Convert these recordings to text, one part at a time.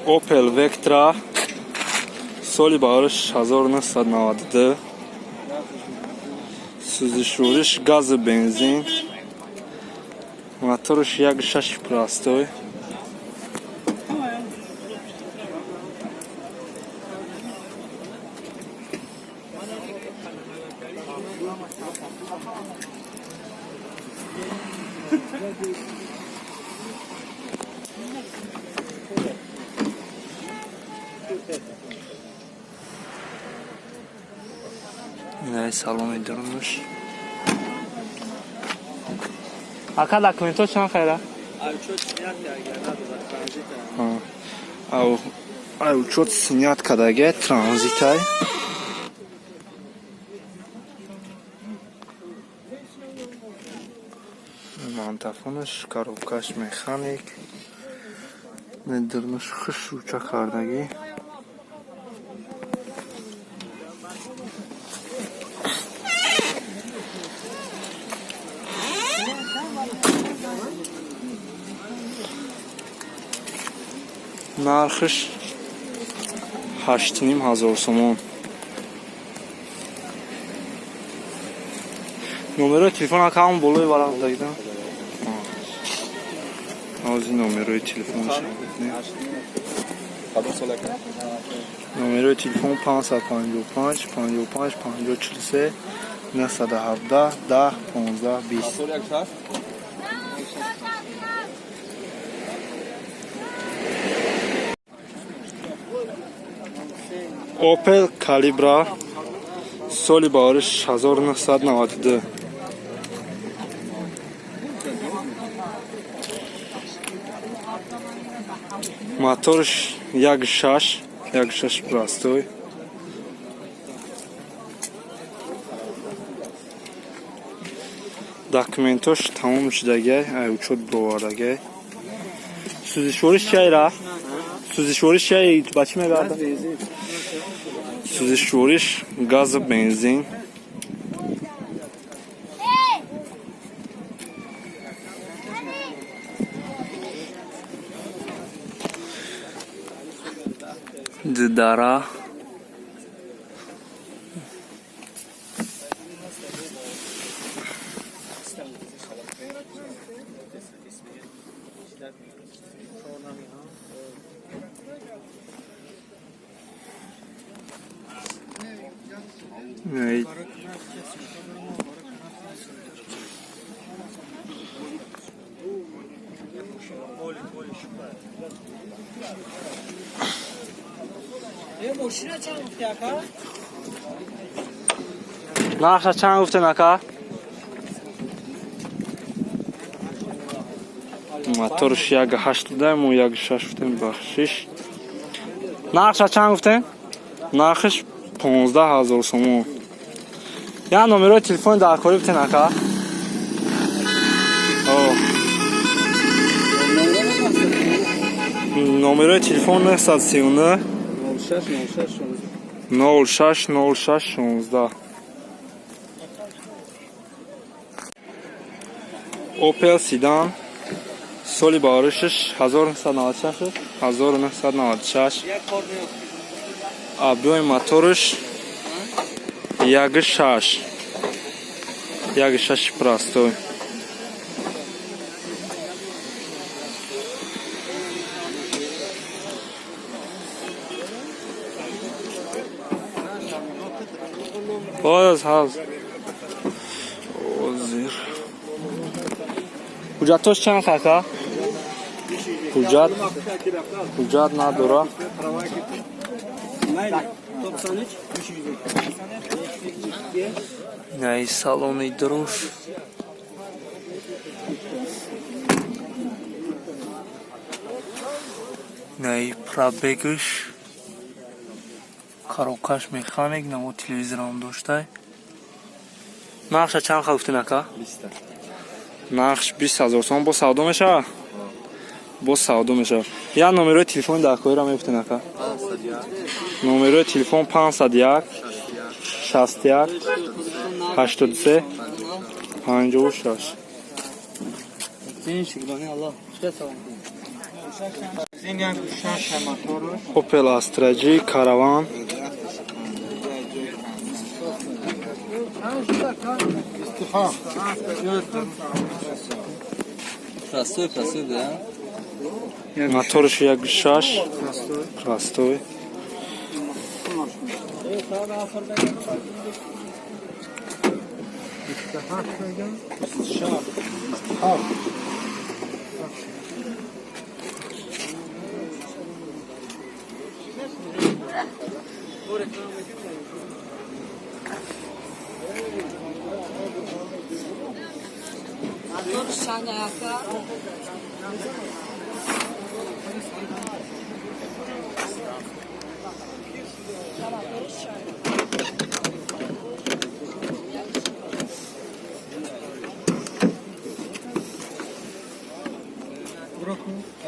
Opel Vectra, соли бариш 1992, сӯзишвориш газу бензин, мотораш 1,6 простой. Инаи салони дурунаш. Ака, документҳо чанд хайра? Учёт снят кадаге, транзитай. Магнитофонаш, коробкаш механик. Дурунаш хушрӯча кардагӣ. Нархаш 8500 сомон. Номерои телефон, ака, ҳамон болои варақ дагида. Ҳозир номерои телефонаш. Номерои телефон 555 55 50 43 917 10 15 20. Opel Calibra, соли бариш 1992, моторш 1,6, 1,6 простой. Документош тамом шудагай, ай учёт бировардагай. Сӯзишвориш чайра? Сӯзишвориш чай, ба чӣ мегардад? Сӯзишвориш газу бензин. Дидара. Эй. Мошина чанд гуфти, ака? Нархша чанд гуфтен, ака? Моторш 1,8 буда, мо 1,6 гуфтем, бахшиш. Нархша чанд гуфтем? Нархш 15 000 сомон. Я номерои телефони даркорӣ бутен, ака. О. Номерои телефон 939 06 06 16. 06 06 16. Opel Sedan, соли баришаш 1996, 1996, объёми мотораш 1,6, 1,6 простой. Боз ҳаз ҳозир ҳуҷҷатош чанд, ака? Ҳуҷҷат надора. 93 Инаи салони дуруш. Инаи пробегаш, коробкаш механик, намо телевизорам доштай. Нархша чанд ха гуфтин, ака? Нархш 20 000 сомон. Бо савдо мешавад, боз савдо мешавад. Як номерои телефони даркориро мегуфтин, ака. Номерои телефон 501 61 83 56. Шукрони Аллоҳ. Чӣ салом. Opel Astra G Caravan. Простой, простой, да? Моторш 1.6 простой.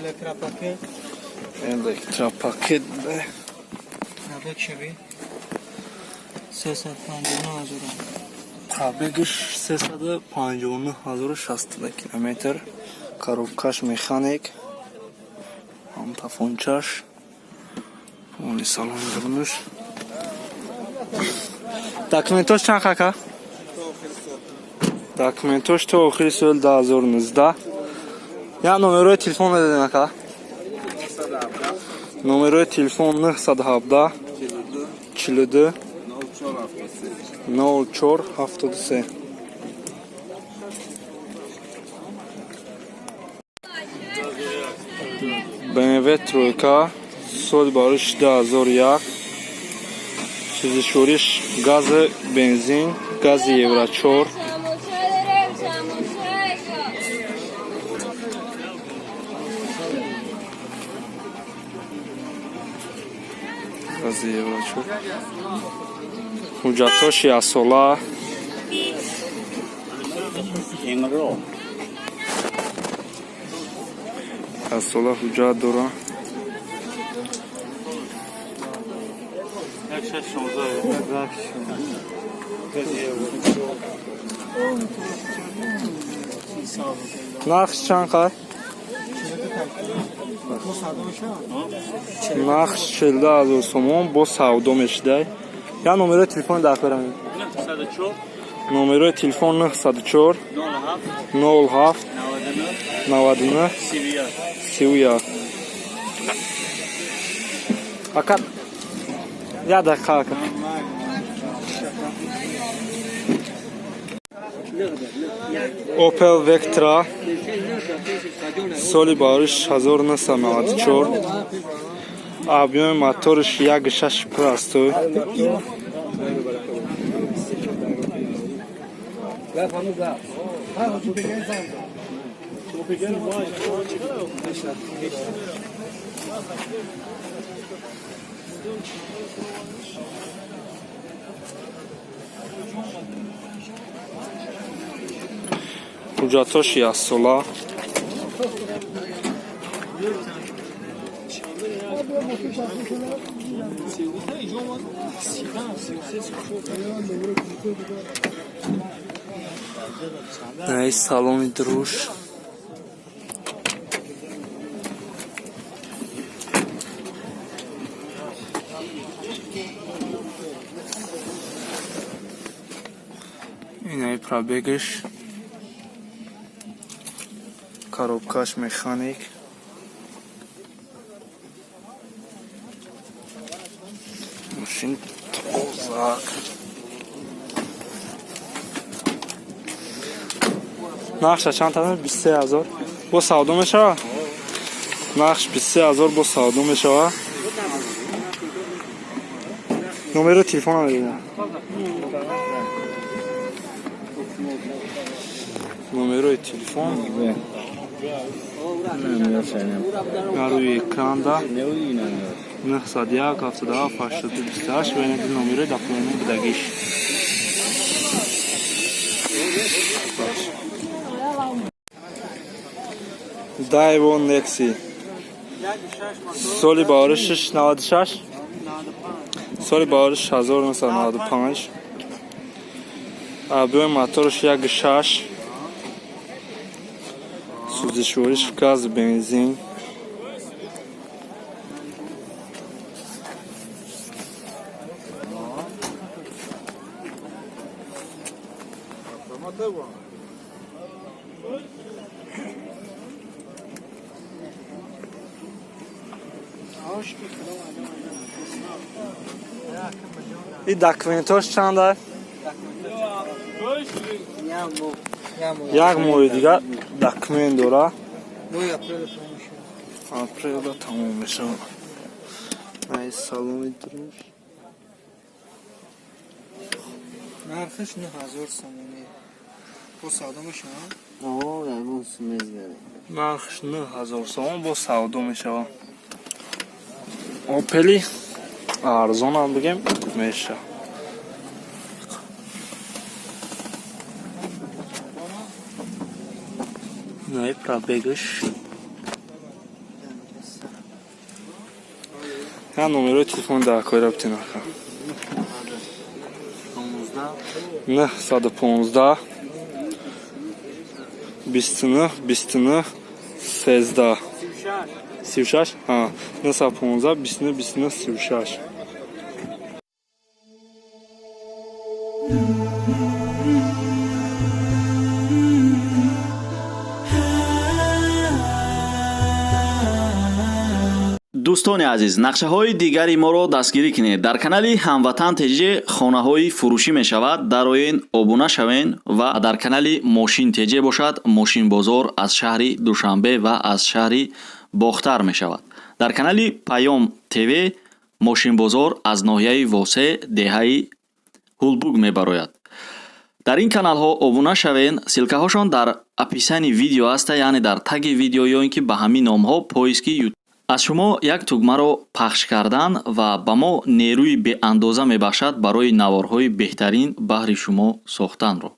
Электропакет. Электропакет. Пробег шави. 359 000. Пробегиш 359 062 километр. Коробкаш механик. Ҳам тафончаш. Полный салон дурнуш. Документош чанд, кака? Документош то охири соли 2019. Я номерои телефон медодем, ака? Номерои телефон 917 42 04 73. BMW тройка, соли барои 2001, сӯзишвориш гази бензин, гази евро 4. Гази евро 4, ҳуҷҷатҳош яксола. Engro. Яксола ҳуҷҷат дора. 16. Нархш чанд қай? Нархш 42 000 сомон, бо савдо мешидай. Я номерои телефони дар кора? 904. Номерои телефон 904 07 07 99 99 31. 31. Ака, як дақиқа, ака. Opel Vectra, соли бариш 1994, объёми моториш 1.6 простой. Ҳуҷҷатҳош яксола. Ай, салони дуруш. Инаи пробегаш, коробкаш механик. Мошин тозак. Нархша чанд тана? 23 000, бо савдо мешава. Нархш 23 000, бо савдо мешава. Номери телефона мебинам. Номерои телефон дар рӯи экранда: 901 77 82 28. Ва инади номерои дафтарнои будагиш. Daewoo Nexia, соли баҳориш 96, соли баҳориш 1995, объёми мотораш 1.6, сӯзишвориш газ бензин. И документош чанда? Як моҳи дигар документ дора. Апрелда тамом мешавад. Ай, салони дуруш. Нархаш 9000 сомонӣ. Бо савдо мешавад? Нархш 9000 сомон, бо савдо мешавад. Опели арзонам бигем меша. Най, пробегаш. Я номерои телефон дар койра битен, ака. 915 29 29 13 36, 915 29 29 36. Дӯстони азиз, нақшаҳои дигари моро дастгирӣ кунед. Дар канали Ҳамватан ТЖ хонаҳои фурӯшӣ мешавад, дароен, обуна шавен. Ва дар канали Мошин ТЖ бошад, мошинбозор аз шаҳри Душанбе ва аз шаҳри Бохтар мешавад. Дар канали Паём ТВ мошинбозор аз ноҳияи Восе, деҳаи Ҳулбуг мебарояд. Дар ин каналҳо обуна шавен. Ссылкаҳошон дар описании видео аста, яъне дар таги видео ё ин ки ба ҳамин номҳо поиски. Аз шумо як тугмаро пахш кардан ва ба мо нерӯи беандоза мебахшад барои наворҳои беҳтарин баҳри шумо сохтанро.